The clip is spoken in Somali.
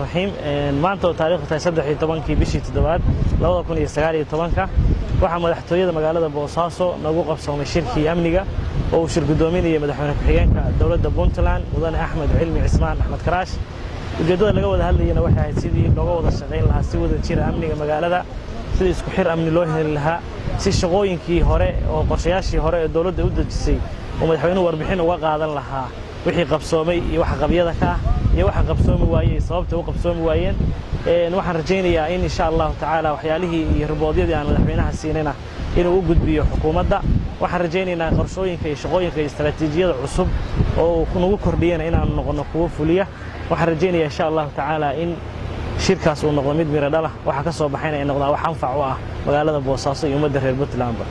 Raxiim. Maanta oo taarikhdu tahay 13-kii bishii toddobaad 2019-ka, waxaa madaxtooyada magaalada Boosaaso nagu qabsoomay shirkii amniga oo uu shir guddoominayay madaxweyne ku-xigeenka dowladda Puntland, Mudane Axmed Cilmi Cismaan Axmed Karaash. Ujeeddada laga wada hadlayana waxay ahayd sidii looga wada shaqayn lahaa si wada jira amniga magaalada, sidii isku xir amni loo heli lahaa, si shaqooyinkii hore oo qorshayaashii hore ee dowladda u dejisay uu madaxweynuhu warbixin uga qaadan lahaa, wixii qabsoomay iyo waxa qabyada ka ah iyo waxa qabsoomi waayey, sababta u qabsoomi waayeen. Waxaan rajaynayaa in, insha Allahu tacaala, waxyaalihii iyo riboodyadii aan madaxweynaha siinayna inuu u gudbiyo xukuumadda. Waxaan rajaynaynaa qorshooyinka iyo shaqooyinka iyo istaraatiijiyada cusub oo uu nagu kordhiyana inaanu noqonno kuwo fuliya. Waxaan rajaynayaa, insha Allahu tacaala, in shirkaas uu noqdo mid miro dhalah, waxa ka soo baxayna ay noqdaan wax anfac u ah magaalada Boosaaso iyo ummadda reer Puntlandba.